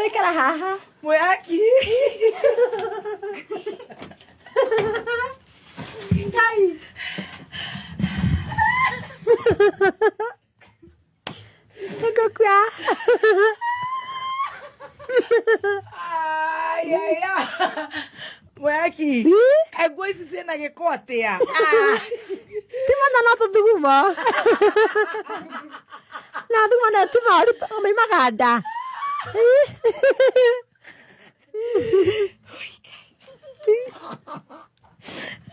Tũgũikara haha. Mwĩhaki. Ngai. Nĩngũkua. Ai, ai, ai. Mwĩhaki. Kaĩ nguo ici ciĩna gĩko atĩa? Ti mana no tũthugumo. Na thugumo nĩ ti moru maimaga nda.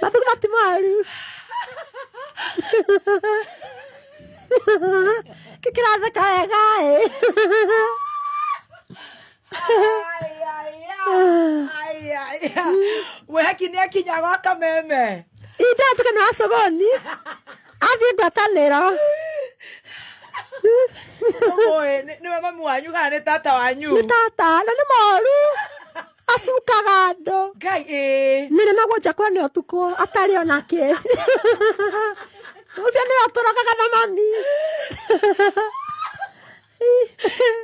Mathugumo ti moru. Kĩ kĩratheka wega ĩ. Ai, ai, ai. Ai, ai, ai. Mwĩhaki nĩ akinya gwa Kameme. Indanjũke nĩ wa Sogoni. Athiĩ ngwatanĩro. Ũmũĩ nĩwe mami wanyu kana nĩ tata wanyu? Nĩ tata na nĩ moru. Acukaga andũ. Ngai ĩĩ. Nĩrĩ na guo njakũra nĩ ũtukũ atarĩ ona kĩ. Ũcio nĩwe ũtũrogaga na mami.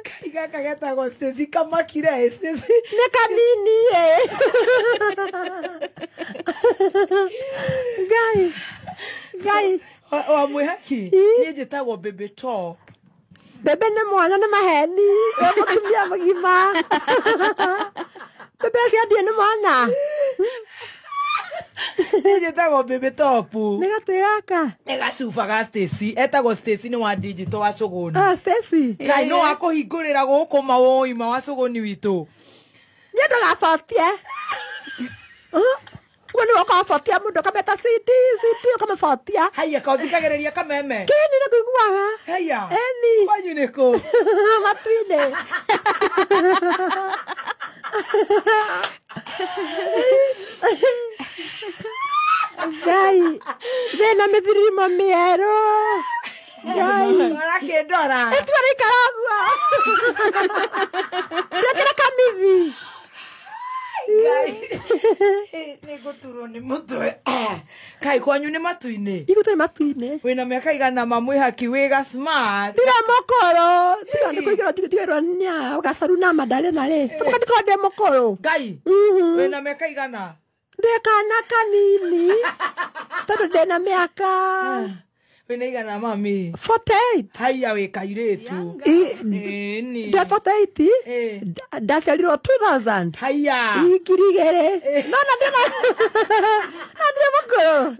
Ngai gaka getagwo Stacy kamakire Stacy. Nĩ kanini ĩ. Ngai. Ngai. Wa mwĩhaki niĩ njĩtagwo Baby Top. Bebe nĩ mwana nĩ maheni. We mũtumia mũgima. Bebe ũcio ndiĩ nĩ mwana. Niĩ njĩtagwo Baby Top. Nĩ gatĩ gaka. Nĩ gacuba ga Stacy. Etagwo Stacy nĩ wa digital wa Sogoni. Ah, Stacy. Ngai no akũhingũrĩra gũkũ mawũima wa Sogoni witũ. Niĩ ndũgabotie. Ũguo nĩwe ũkabotia mũndũ ũkameta CD, CD ũkamũbotia. Haiya kaũthikagĩrĩria Kameme. Kĩni nĩ ngũiguaga. Haiya. Ĩni. Kwanyu nĩ kũ? Matu-inĩ. Ngai. Wĩna mĩthirimo mĩerũ. Ngai. Ũrakĩndora. Ĩtua rĩikara ũguo. Rekera kamithi. Ngai. Nĩ ngũturwo nĩ mũtwe. Kai kwanyu nĩ matu-inĩ. Igũtũ nĩ matu-inĩ. Wĩna mĩaka igana ma mwĩhaki wĩ ga smart. Ndirĩ mũkũrũ. Tiga nĩ kũigĩrwo ndigĩrwo nya gacaru na mandarĩ na rĩ. Tũka ndikorwo ndĩ mũkũrũ. Ngai. Wĩna mĩaka igana. Ndĩ kana kanini. Tondũ ndĩna mĩaka Wĩna igana mami. 48. Haiya wĩ kairĩtu. Ĩni. Ndĩ 48. Ĩ. Ndaciarirwo 2000. Haiya. 2000. No na ndĩna na ndirĩ mũkũrũ.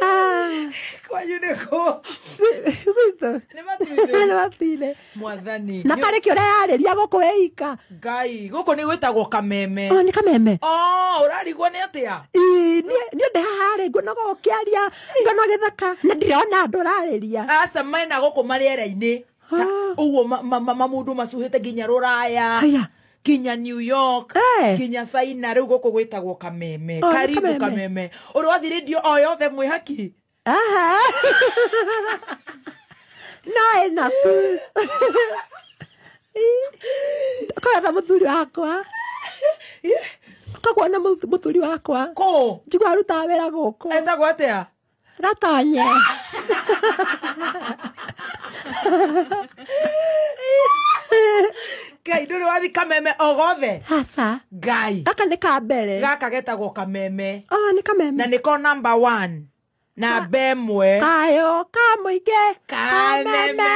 Ah, Kwanyu nĩ kũ? gwitũ. Nĩ matu-inĩ. Nĩ matu-inĩ. Mwathani. Na karĩ kĩ ũreyarĩria gũkũ wĩ ika? Ngai gũkũ nĩ gwĩtagwo Kameme. Oh, nĩ Kameme. Oh, ũrarigwo nĩ atĩa? Ii, niĩ ndĩ haha rĩ nguonaga ũkĩaria ngona ũgĩtheka na ndirona andũ ũrarĩria. Aca mena gũkũ marĩera-inĩ. Ah. Ũguo mamũndũ macuhĩte nginya Rũraya. Haya. Kinya New York, Eh. kinya China, rĩu gũkũ gwĩtagwo Kameme. Oh, nĩ Karibu Kameme. Kameme. Ũrĩ wathiĩ rĩndio o yothe mwĩhaki? Aha. No ĩna tu. Koetha mũthuri wakwa. Koguo na mũthuri wakwa. Kũ? Njigua arutaga wĩra gũkũ. Etagwo atĩa? Gatonye. Ngai ndũrĩ wathiĩ Kameme o gothe? Aca. Ngai. Gaka nĩ ka mbere. Gaka getagwo Kameme. Oh, nĩ Kameme. Na nĩko number 1. Namba ĩmwe. Kayo ka mũingĩ. Kameme.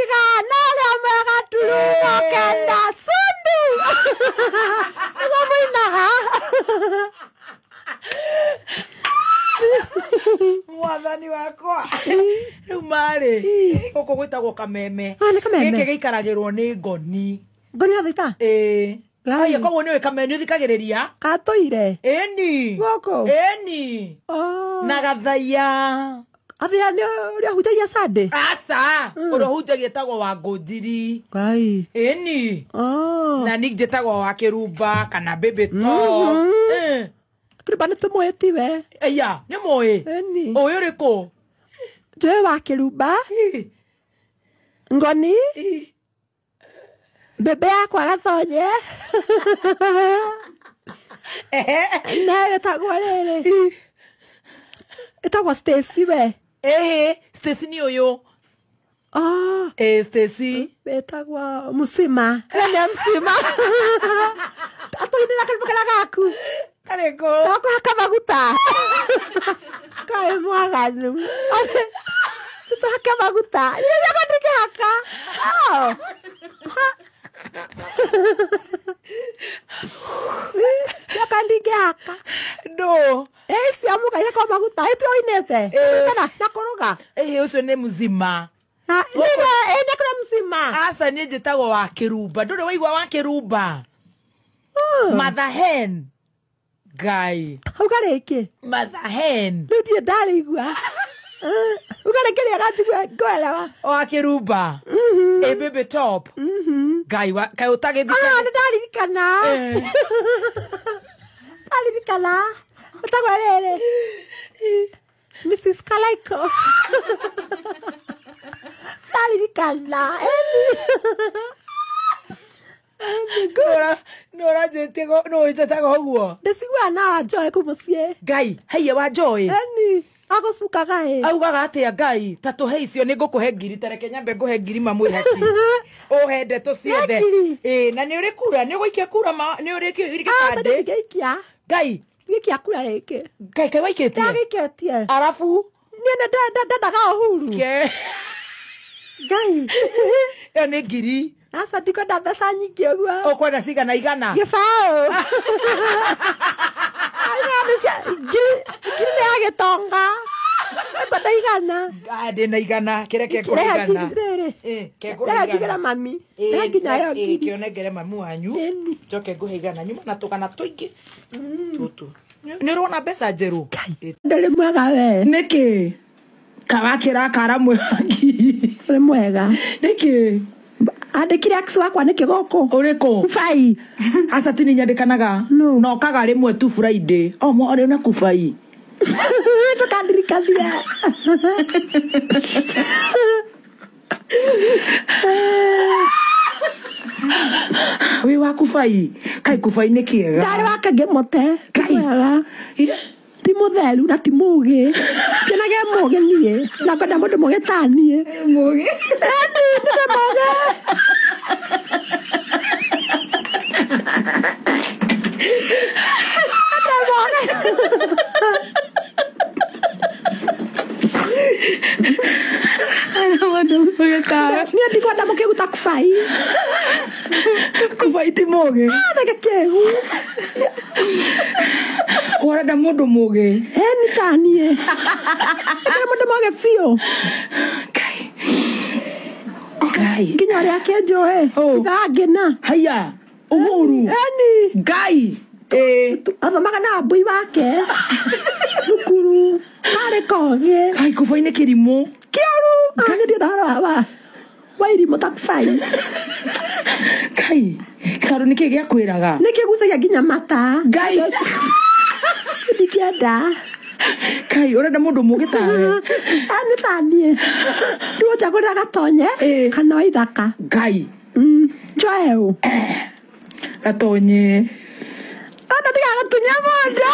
Igana rĩmwe gaturumo kenda sundu. Nĩguo mũinaga. Mwathani wakwa. Rĩu marĩ gũkũ gwĩtagwo Kameme. Ah, nĩ Kameme. Gĩkĩ gĩikaragĩrwo nĩ ngoni. Ngoni ya thita? Ĩĩ. Ngai. Haiya koguo nĩũĩ Kameme nĩ ũthikagĩrĩria? Katũire. Ĩni. Gũkũ? Ĩni. Oh. Na gathaiya. Athia nĩ ũrĩa ũhunjagia Sunday? Aca. Ũrĩa ũhunjagia etagwo wa Ngũnjiri. Ngai. Ĩni. Oh. Na niĩ njĩtagwo wa Kĩrumba kana Baby Top. Kĩrumba nĩ tũmũĩ tiwe. Aya, nĩ mũĩ. Ĩni. Ũyũ ũrĩkũ? Njũĩ wa Kĩrumba. Ngoni. Bebe yakwa Gatonye. Nayo ĩtagwo rĩrĩ. Ĩtagwo Stacy we. Ĩhĩ, Stacy nĩ ũyũ. Oh. Stacy. Betagwa musima. Ene musima. Atoinira karibu kana gaku. Kareko. Twakuhaka maguta. Kae mwaganu. Tuhake maguta. Nĩ ndingĩhaka. Oh. Yoka ndingĩhaka. No. Cia mũgai kwa maguta. Ĩtwe oinĩte. Kana na kũruga. Ũcio nĩ mzima. Nĩ kũrĩa mzima. Aca niĩ njĩtagwo wa kĩrumba. Ndũrĩ waigua wa kĩrumba? Mother hen. Ngai. Uga rĩngĩ. Mother hen. Rĩu ndirĩ ndarĩigua. Uga rĩngĩ rĩega njigue ngũelewa. Wa kĩrumba. Baby top. Ngai wa kaĩ ũtagĩthika. Nĩ ndaririkana. Ndaririkana. Ũtagwo rĩrĩ. Mrs. Kalaiko. Ndaririkana. Nĩ ũranjĩtie nĩ ũnjĩtaga ũguo. Ndĩciguaga na Wanjoĩ kũu mũciĩ. Ngai, haiya Wanjoĩ. Ĩni, agũcukaga ĩ. Augaga atĩa Ngai, ta tũhe icio nĩ ngũkũhe ngiri, ta reke nyambe ngũhe ngiri mamwĩhaki. Ũhe ndeto ciothe. Ĩ, na nĩ ũrĩ kura, nĩ ũgũikia kura nĩ ũrĩ gĩbandĩ. Ndingĩikia. Ngai. Ndingĩikia kura rĩngĩ. Ngai, kaĩ waikĩtie? Ndagĩikĩtie. Arabu? Niĩ nĩ ndendaga Uhuru. Ngai. Ĩyo nĩ ngiri. Aca ndikwenda mbeca nyingĩ ũguo. Ũkwenda cigana igana? Gĩbaũ. Ngiri nĩ ya gĩtonga. Ngwenda igana. Ndĩna igana, kĩreke ngũhe igana. Reke njigĩre mami. Reke nginya ĩyo ngiri. Kĩonengere mami wanyu. Njoke ngũhe igana. Nyuma na tũgana tũingĩ. Tũtũ. Nĩ ũrona mbeca njerũ? Ndũrĩ mwega we. Nĩkĩ? Kawakĩrakara mwĩhaki. Ũrĩ mwega. Nĩkĩ? Andĩkire ex wakwa nĩkĩ gũkũ? Ũrĩkũ? Kubai. Aca ti nyandĩkanaga. No. Na okaga rĩmwe tu Friday. O mwarĩ na kubai. Ndũkandirikanie. Wĩ wa kubai. Kaĩ kubai nĩ kĩega. Ndarĩ wake ngĩmũte. Ngai. Mwega. Ti mũtheru na ti mũgĩ. Kĩnage mũgĩ niĩ. Na ngwenda mũndũ mũgĩ ta niĩ. Mũgĩ. Ĩni, ndĩ mũgĩ. Ndĩ mũgĩ. Niĩ ndikwenda mũkĩgu ta kubai. Kubai ti mũgĩ. Nĩ kĩgu. Ũrenda mũndũ mũgĩ. Ĩni ta niĩ. Ndĩ mũndũ mũgĩ biũ. Ngai. Ngai. Nginya ũrĩa akĩnjũĩ. Ithaa ngĩna. Haiya. Uhuru. Ĩni. Ngai. Athomaga na mbui wake. Thukuru. Karĩ kogĩ. Ngai kubai nĩ kĩrimũ. Kĩũru. Niĩ ndienda ũhoro wa irimũ ta kubai. Ngai. Tondũ nĩkĩ gĩakwĩraga? Nĩkĩgucagia nginya mata. Ngai. Ndingĩenda. Ngai, ũrenda mũndũ mũgĩ tawe. Nĩ ta niĩ. Rĩu ũnjagũrĩra gatonye kana wa ithaka. Ngai. Njoe ũ? Gatonye. Ona ndigagatunya mũndũ.